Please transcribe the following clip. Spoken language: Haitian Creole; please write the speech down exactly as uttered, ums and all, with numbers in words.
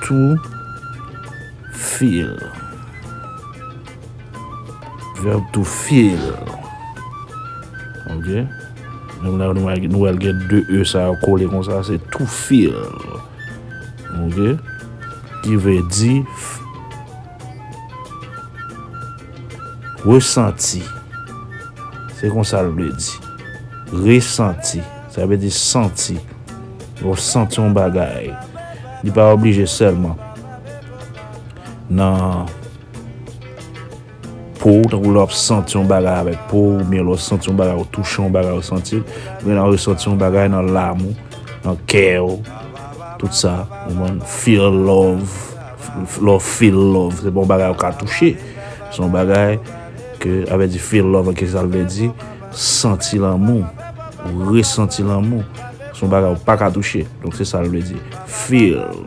To feel. Verb to feel. Ok. Menm la nou wè, nou wè l gen de e sa yo kole konsa, se to feel. Ok. Ki vle di f- resanti. Se konsa l vle di. Resanti. Sa vle di santi. Ou santi yon bagay. Li pa oblije sèlman nan po w, tankou lè w ap santi yon bagay avèk po w, oubyen lè w santi yon bagay, ou touche yon bagay, ou santi l, oubyen nan resanti yon bagay nan lam ou, nan kè w, tout sa, ou konprann? Feel love, lè w feel love, se pa yon bagay ou ka touche, se yon bagay ke, avè di feel love, ki sa l vle di? Santi lanmou, ou resanti lanmou, se yon bagay ou pa ka touche, donk se sa l vle di, feel.